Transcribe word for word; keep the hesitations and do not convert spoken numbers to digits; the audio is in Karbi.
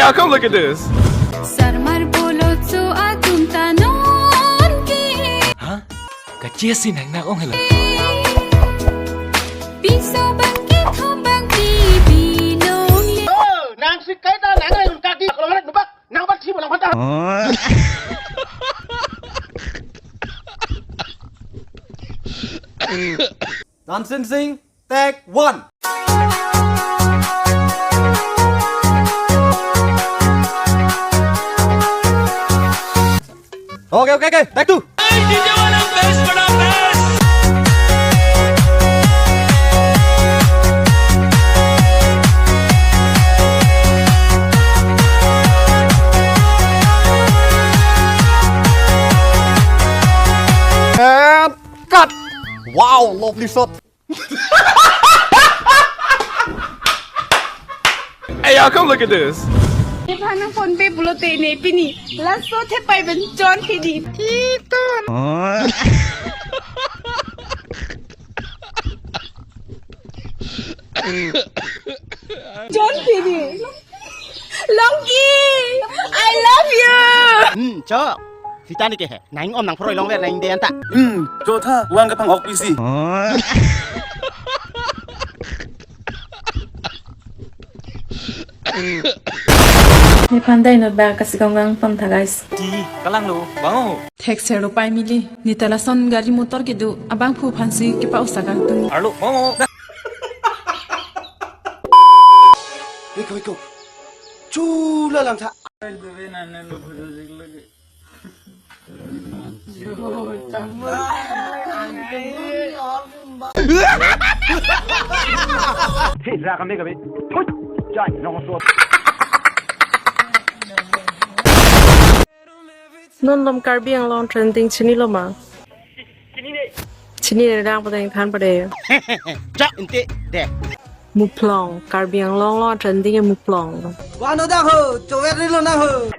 Now come look at this. Sarmar bolo cho atum ta non ke. Ha? Kachesi nang na ong hela. Piso bang ke thom bang pi bilong le. Oh, nang si kai ta nang le ka di kalau nang bak nang bak si bolang phanta. Dancing Sing, take one. Okay, okay, okay. Take two. And cut. Wow, lovely shot. Hey, y'all, come look at this. Iphan nang phone pe pulote ne pini. Laso thepai ben John P D. John P D. Longki, I love you. Hmm, cho. Sita ni ke he. Nang om nang phroi longver nang de anta. Hmm, cho tha, vang ke pang ok pisi. Nephan dai not ba kasi kong gang pam tha, guys. Ti, kalang lo, bango. Thek ser lo pai mili. Neta lason gari motor kedo abangphu aphansi kepa-usa kangtung. Arlo, bango. Iko, iko. Chula lang tha. Hey, ra kami kami. Thut, jai, nong so. Non lom Karbi Anglong trending chinilo ma? Chini ne rang padeng than pade. Cha inte de. Muplong, Karbi Anglong lo trending e muplong. Wano dak ho, chover rilo na ho.